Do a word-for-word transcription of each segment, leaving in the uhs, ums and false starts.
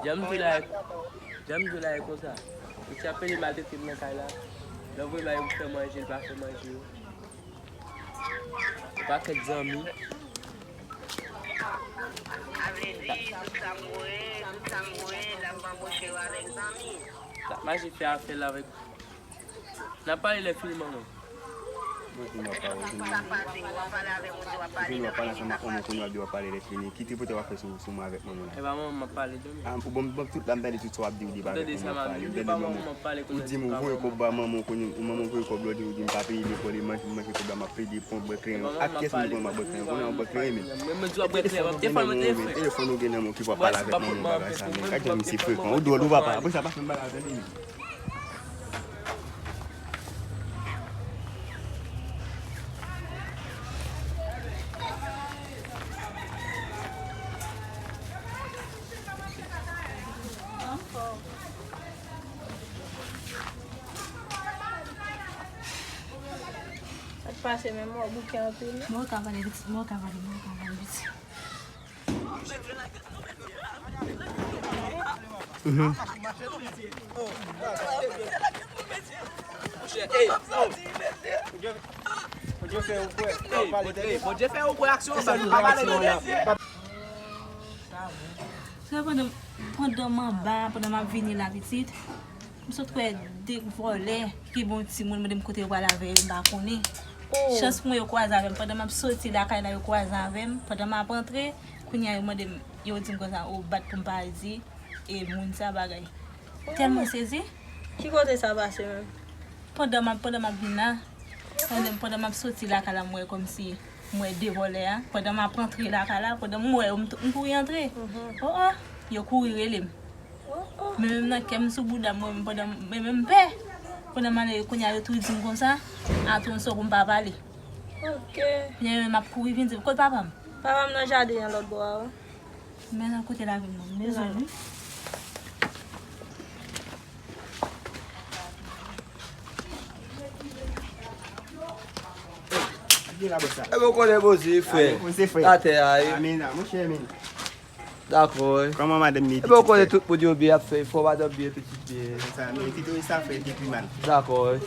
Jan m di w la, jan m di w la e konsa. Misye ap pede maltrete m nan kay la. Lè w voye bay pou fè manje, l pa fè manje yo. Yon pakèt zanmi. Sa vle di, tout sa m voye, tout sa m voye, l ap anboche yo avèk zanmi. Sa mache fè afè l avèk N ap pale lè fini, manman. Bon, di m w ap pale, w fini. W fini w ap pale ansanm ak manman w, kounye a w ap di w ap pale lè fini. Ki tripotay w ap fè sou, sou mwen avèk manman w la? E pa manman m ap pale, Domi. Ah, ou ban m, ban m tout la, m tande tout sa w ap di, ou di pa avèk manman w ap pale. M tande manman w, ou di m ou voye kòb ba manman w, kounye a manman w voye kòb la, ou di ou di m pa peye lekòl, e manje, m manje kòb la, m ap pede pran bwè kreyon. Ak kiyès m di pran bwè kreyon? Kounye a bwè kreyon, men. Telefòn ou gen nan men w, men telefòn ou gen nan men w ki pou ap pale avèk manman w, bagay sa, men. Gad jan misye frekan. Ou dwòl, ou papa. Apre sa, pa fè m bagay, tande, men. Sa k pase menm, mò bouke anpil. Mò ka pale pitit, mò ka pale, mò ka pale pitit. Mhm. Bondye fè ou kwè, aksyon, sa nou pa pale de. Se pandan, pandan m anba, pandan m ap vini la pitit, m sot wè de vòlè ki gen yon timoun mande m kote yo pral avè l, m pa konnen. Chans mwen yo kwaze avè m. Pandan m ap soti lakay la, yo kwaze avè m. Pandan m ap antre, kounye a yo mande m, yo di m konsa, ou bat pou m pa di, e moun sa bagay. Tèlman sezi. Ki kote sa pase menm? Pandan m ap, pandan m ap vin la, pandan, pandan m ap soti lakay la, m wè kòmsi, m wè de vòlè a. Pandan m ap antre lakay la, pandan m wè yo, m t-, m kouri antre. Oh, oh, yo kouri rele m. Men menm nan kè m sou bouda m, mwen menm pandan m, men menm m pè. Pandan m ale, kounye a yo tou di m konsa, a Tronson pou m pa pale. Kounye a menm m ap kouri vin di m, kot papa m? Papa m nan jaden an lòt bò a, wi. Men nan kote lavi m nan, m bezwen li. Ebyen, w konnen Bondye, frè. Atè a, wi. Dakò, wi. Kòman madanm li? Ebyen, w konnen tout moun yo byen ap fè efò, madanm byen, pitit byen. Sa, men, pitit sa fè depi mal. Dakò, wi.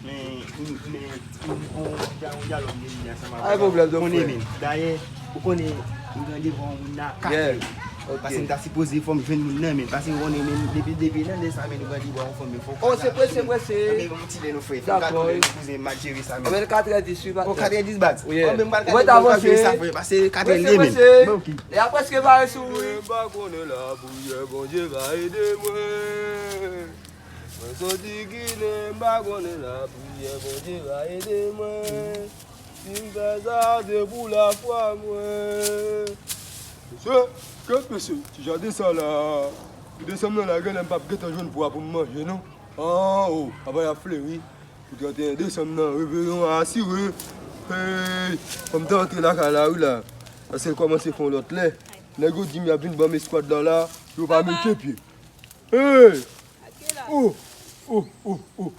Men, men, yon, yon, yon dyalòg de li ansanm avè w. Ay, pwoblèm, frè. Dayè, ou konnen, m gen randevou yon moun nan kat è. Paske m ta sipoze fò m jwenn moun nan, men. Paske ou konnen, men, depi, depi nan lè sa, men, nou gen randevou yon fanm, men fò w... Oh, se prese, prese. Anben, yon ti lè nou fè. Dakò, wi. Kouzen, m ap jere sa, men. Anben, katrè dis, wi, patnè. Oh, katrè dis, baz. Wi. Anben, m pral katrè, m pral jere sa, frè, paske katrè lè, men. Prese, prese. Oke. Lè a prèske pare sou ou, wi. M pa konnen lapriyè, Bondye va ede mwen. Mwen soti Ginen, m pa konnen lapriyè, Bondye va ede mwen. Si m fè sa, se pou lafwa mwen. Mesye, kèt mesye, ti jaden sa la. Pou desanm nan la, genlè m p ap gentan jwenn pwa pou m manje, non. An, o, apa y ap fleri. Pou trannteyen desanm nan, reveyon an asire. Hey, fò m te antre lakay la, wi, la. Paske l kòmanse fè yon lòt lè. Nèg yo di m y ap vin ban m eskwad la, la. Yo pa mete pye. Hey! Oh, oh, oh, oh.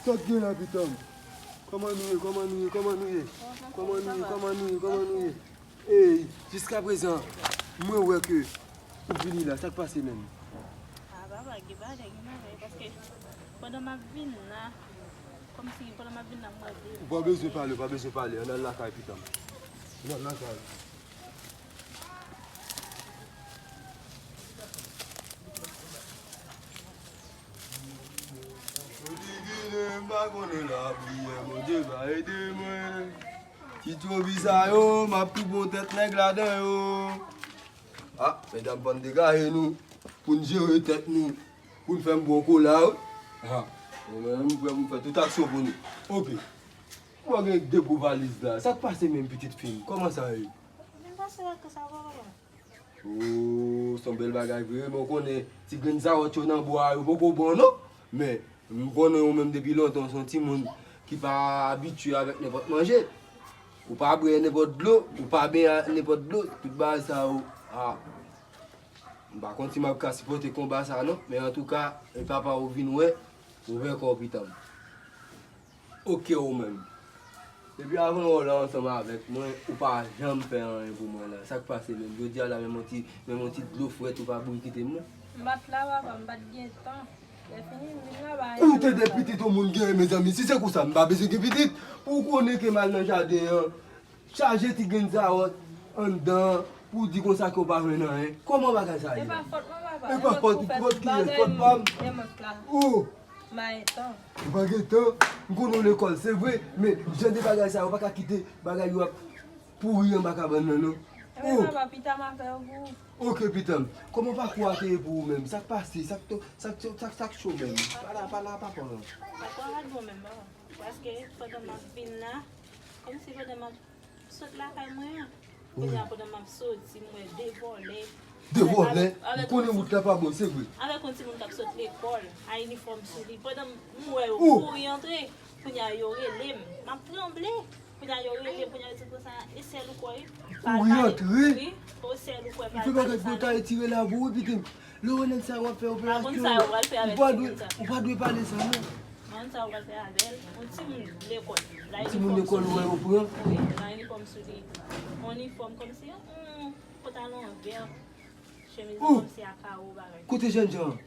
Sa k gen la, pitanm? Kòman nou ye? Kòman nou ye? Kòman nou ye? Kòman nou ye? Kòman nou ye? Kòman nou ye? Ey, jiskaprezan, mwen wè ke ou vini la. Sa k pase menm? Ah, papa, gen bagay, gen bagay, paske pandan m ap vin la, kòmsi pandan m ap vin la, m wè de... Ou pa bezwen pale, ou pa bezwen pale. Ann al lakay, pitanm. Ann al lakay. Mwen te ginen, m pa konnen lapriyè, Bondye va ede mwen. Ti tchobi sa yo, m ap koupe yon tèt nèg ladan yo. Ah, medam, fò n degaje nou, pou n jere tèt nou, pou n fè m bon kola, wi. Ah, mwen menm, m prè pou m fè tout aksyon pou nou. Oke. Mwen gen de gwo valiz la. Sa k pase menm, pitit fi m? Kòman sa ye? Vin pase wè kisa, papa. Oh, se yon bèl bagay vre, men w konnen ti grenn zawòt yo nan bwa a, yo poko bon, non. Men, m konnen ou menm depi lontan, w se yon timoun ki pa abitye avèk nenpòt manje. Ou pa bwè nenpòt dlo, ou pa benyen ak nenpòt dlo, tout bagay sa yo, a, m pa konn si m ap ka sipòte konba sa, non. Men antouka, e papa ou vin wè, ou wè kò w pitanm. Oke, ou menm. Depi avan w la ansanm avèk mwen, ou pa janm fè anyen pou mwen la. Sa k pase menm? Jodi a la, menm yon ti, menm yon ti dlo frèt ou pa bouyi kite m non. M pa t la, papa, m pa t gen tan. Lè fini, m vin la, ba. Koute de pitit yon moun genyen, mezanmi. Si se konsa, m pa bezwen gen pitit. Pou w konnen ke m al nan jaden an, chaje ti grenn zawòt anndan, pou w di konsa ke w pa jwenn anyen. Kòman bagay sa ye? E pa fòt mwen, papa. E pa fòt, fòt kiyès? Fòt pa m? E mank la. Oh! M pa gen tan. Ou pa gen tan? M konnen w lekòl, se vre, men jan de bagay sa yo, pa ka kite bagay yo ap pouri anba kabann nan, non. Ebyen, oh! Papa, pita m a fè yo pou ou. Ok, pitan m. Kòman pakou a te ye pou ou menm? Sa k pase? Sa k to-, sa k, sa k, sa k cho menm? Pala, pala, papa. Pakou a pa t bon menm, papa. Paske pandan m ap vin la, kòmsi pandan m ap sot lakay mwen an. Kounye a, pandan m ap soti, m wè de vòlè. De vòlè? Ou konnen wout la pa bon, se vre. Avèk yon timoun k ap sot lekòl, a inifòm sou li. Pandan m wè yo kouri antre, kounye a, yo rele m. M ap tranble. Kounye a, yo rele m, kounye a, yo di konsa, e sèl ou kwè, wi. Kouri antre? Wi, o sèl ou kwè, pral pale sa. Ou fè bagay pou yo ta retire la pou ou, pitim. Lè w wè nèg sa yo ap fè operasyon, ou pa dwe, ou pa dwe pale sa, non. Mwen sa w pral fè avè l, yon timoun lekòl. Yon timoun lekòl ou wè yo pran? Wi, la inifòm sou li. Yon inifòm kòmsi yon pantalon vè, chemiz kòmsi a kawo bagay. Kote jènjan an?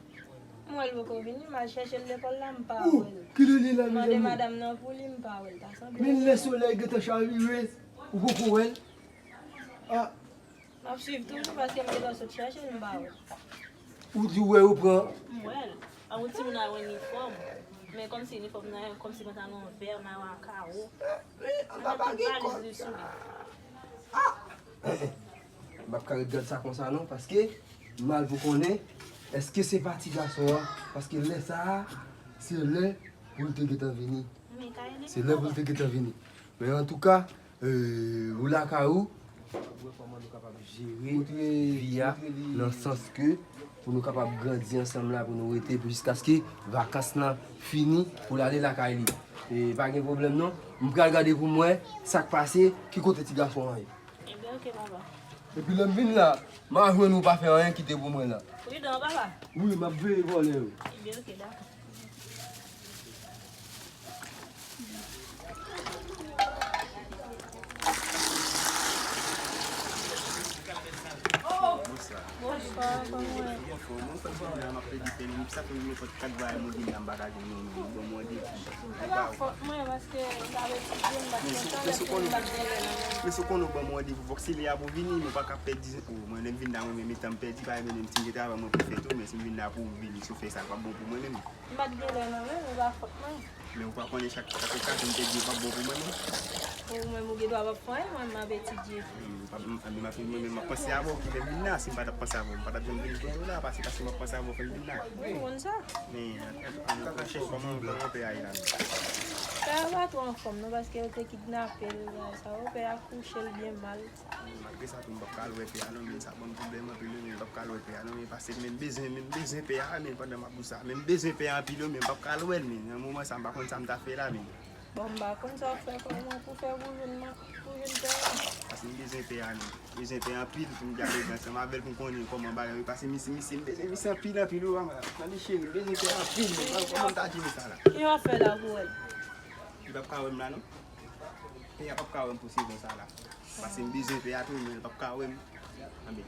M wè l poko vini, m al chèche l lekòl la, m pa wè l. Kilè li la, mezanmi? Mande madanm nan pou li, m pa wè l. Ta sanble. Men lè solèy gentan chavire, ou poko wè l? Ah. M ap swiv toujou paske m gentan sot chèche l, m pa wè l. Ou di w wè yo pran? M wè l. A yon timoun a yon inifòm. Men kòmsi inifòm nan, kòmsi pantalon vè, mayo a kawo. Men, anba pa gen kòd. Avèk tout valiz li sou li. Ah! M p ap ka ret gad sa konsa non, paske m al pou konnen èske se pa ti gason an, paske lè sa a, se lè pou l te gentan vini. Se lè pou l te gentan vini. Men antouka, Eh, ou lakay ou, w ap wè kòman nou kapab jere vi a, nan sans ke pou nou kapab grandi ansanm la, pou nou rete jiskaske vakans lan fini, pou l ale lakay li. E pa gen pwoblèm non. M pral gade pou m wè sa k pase, ki kote ti gason an ye. Ebyen, oke, papa. Epi lè m vin la, m a jwenn ou pa fè anyen kite pou mwen la. Pridan, papa. Wi, m ap veye vòlè yo. Ebyen, oke, dakò. Bonswa. Bonswa, kòman w ye? Mwen fò, mwen fò, mwen fò, m ap pèdi pen, sa fè m fè kat vwayaj mwen vin la, m pa ka jwenn nou, nou ban mwen randevou. E pa fòt mwen, paske m t ap etidye, m pa t gen tan, lè fini m pa t gen lè non. Men si w konnen w ban mwen randevou, fòk se lè a pou w vini, nou pa ka pèdi, o, mwen lè m vin la, mwen menm, etan m pèdi, pa menm si m gen travay mwen pou fè tou, men si m vin la pou w vini, si w fè sa, l p ap bon pou mwen menm. M pa t gen lè non, men, men pa fòt mwen. Men ou pa konnen chak, chak okazyon m te di w p ap bon pou mwen, non? Ou menm ou gen dwa p ap fè anyen, mwen, m ap etidye. Hmm, m p ap, m, m ap, mwen menm m ap panse avè w ki fè m vin la. Si m pa t ap panse avè w, m pa t ap janm vin jwenn ou la, paske, paske m ap panse avè w fè m vin la. Wi, m konn sa. Men, an, an, an, chèf, kòman, kòman pè a ye la menm? Pè a pa twò anfòm, non, paske yo te kidnape l, bagay sa yo, pè a kouche l byen mal. Malgre sa tou, m p ap ka al wè pè a non, men sa ban m pwoblèm anpil wi, men m p ap ka al wè pè a non, men paske men m bezwen, men m bezwen pè a, men pandan m ap di w sa, men m bezwen pè a anpil wi, men m p ap ka al wè l, men nan moman sa, m pa konn sa m ta fè la, men. Bon, m pa konn sa w ap fè kòman pou fè pou jwenn, pou jwenn pè a. Paske m bezwen pè a, men. M bezwen pè a anpil pou m dialoge ansanm avè l, pou m konnen kòman bagay yo, paske misye, misye, m bezwen misye anpil, anpil wi, mama. Tande cheri, m bezwen pè a anpil, men kòman m ta jere sa la? Ki w ap fè la pou wè l? Li p ap ka wè m la, non. Pè a p ap ka wè m pou sezon sa la. Paske m bezwen pè a tou, men l p ap ka wè m. Anben.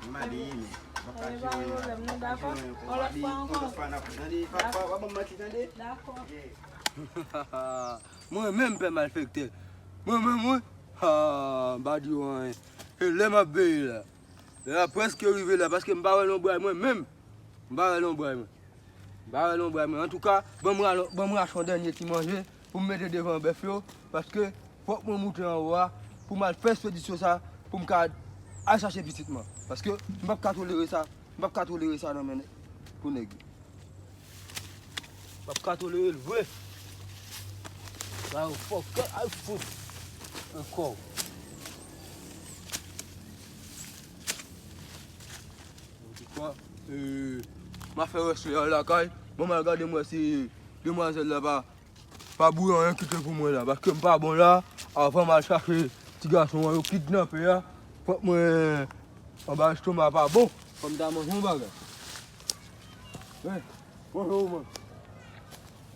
M ale, men. M p ap ka jere anyen. M p ap ka jere anyen ankò. M ale, yon lòt fwa n ap tande. Pa, pa, pa ban m manti, tande? Dakò. Mwen menm, pè malfektè. Mwen menm, mwen. Ha, m pa di w anyen. E lè m ap veye la. Lè a prèske rive la, paske m pa wè lonbray mwen menm. M pa wè lonbray mwen. M pa wè lonbray mwen. Antouka, ban m ra-, ban m rache yon dènye ti manje pou m mete devan bèf yo, paske fòk mwen moute anwo a, pou m al fè espedisyon sa, pou m ka al chache pitit mwen. Paske m p ap ka tolere sa, m p ap ka tolere sa nan men nèg, pou nèg yo. M p ap ka tolere l vre. Sa yo fò kè ay fout. Ankò. Antouka, eh, m a fè rès lè a lakay. Bon, m al gade m wè si demwazèl la pa, pa bouyi anyen kite pou mwen la. Paske m pa bon la. Avan m al chache ti gason an yo kidnape a, fòk mwen anba estoma pa bon. Fò m ta manje yon bagay. Wi. Bonjou, man.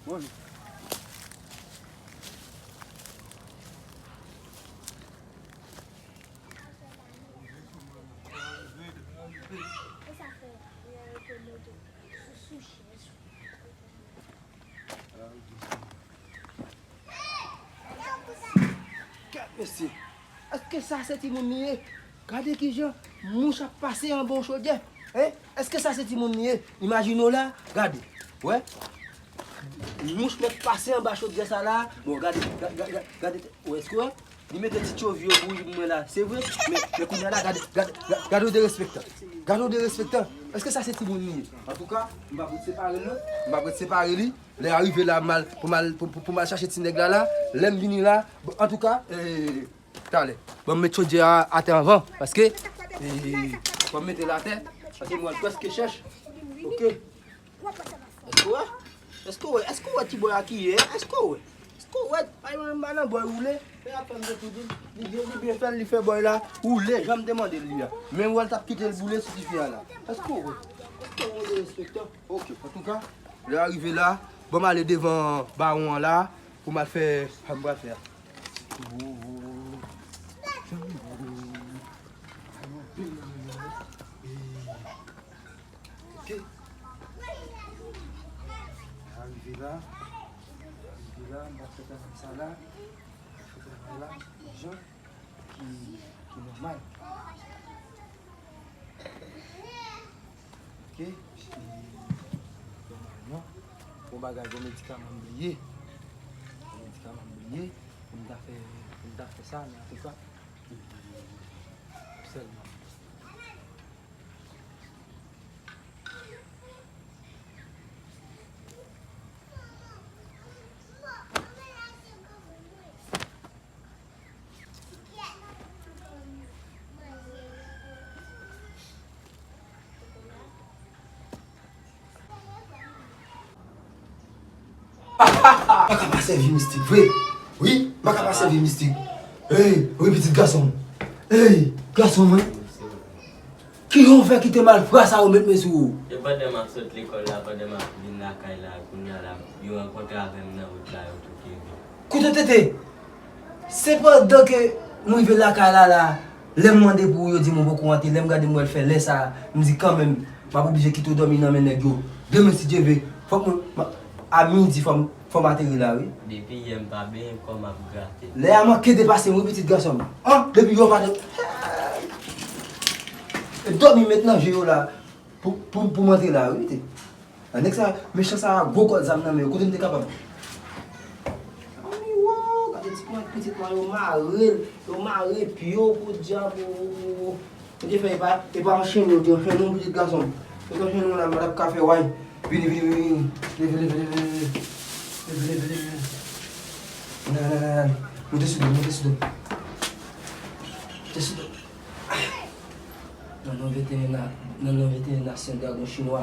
Bonjou. Sa se timoun li ye. Gade kijan mouch ap pase anba yon chodyè. Hein? Èske sa se timoun li ye? Imajine w la, gade. Wè. Mouch mèt pase anba chodyè sa la. Bon, gade, ga- ga- ga- gade. Wè, èske w wè? Li mete ti tchovi yo pou ri pou mwen la. Se vre? Men, men kounye a la, gade, gade, gade, gade yon derespektan. Gade yon derespektan. Èske sa se timoun li ye? Antouka, m p ap ret separe l non. M p ap ret separe li. Lè a rive la, m al, pou m al, pou, pou, pou m al chache ti nèg la la. Lè m vini la, bon, antouka, eh, talè. Bon, m met chodyè a atè anvan, paske, eh, bon, m mete l atè, paske mwen prèske chèch. Ok. Èske w wè? Èske w wè? Èske w wè ti bòy a ki ye? Èske w wè? Èske w wè? Ay, mwen, m pa nan bòy woule. Fè a fè m te tou di. Li byen, li byen fè l, li fè bòy la woule, jan m te mande l li a. Men wè l t ap kite l boule sou tifi a la. Èske w wè? Èske w wè derespektan? Ok, antouka, lè a rive la, bon, m ale devan bawon an la, pou m al fè sa m pral fè a. Ok. Arive la, arive la, m ap fè travay sa la, m ap fè travay la, jan ki, ki nòmal. Ok, e, nòmalman, bon bagay, bon medikaman m bliye. Bon medikaman m bliye. Pou m ta fè, pou m ta fè sa, men antouka, sèlman. M pa ka pa sèvi mistik vre. Wi, m pa ka pa sèvi mistik. Ey, wi, pitit gason m. Ey, gason mwen. Kijan w fè kite malfra sa yo met men sou ou? E pandan m ap sot lekòl la, pandan m ap vin lakay la, kounye a la, yo rankontre avè m nan wout la, yo touke m. Kote w te te? Se pandan ke m rive lakay la la, lè m mande pou ou, yo di m ou poko rantre, lè m gade m wè l fè lè sa, m di kanmenm, m ap oblije kite w dòmi nan men nèg yo. Demen si Dye vle, fòk mwen, m a, a midi, fò m, fò m atere la, wi. Depi yè m pa benyen, kò m ap grate. Lè a manke depase m, wi, pitit gason m. An, depi yo pa te, e dòmi met nan je yo la, pou, pou, pou m antre la, wi, te. A, nèg sa, mechan sa, gwo kòd zam nan men yo, kote m te kapab? Anmwey, wo, gade ti pwen pitit mwen, yo mare l, yo mare pye w, podyab, wo, wo, wo. Ou te fè, e pa, e pa anchennen, ou te anchennen, pitit gason m. Ou te anchennen, la, m pa t ap ka fè, way. Vini, vini, vini, vini. Leve, leve, leve, leve. Leve, leve, leve, leve. Nan, nan, nan, nan. Moute sou do, moute sou do. Moute sou do. Nan non venteyen na-, nan non venteyen nasyon dragon chinwa.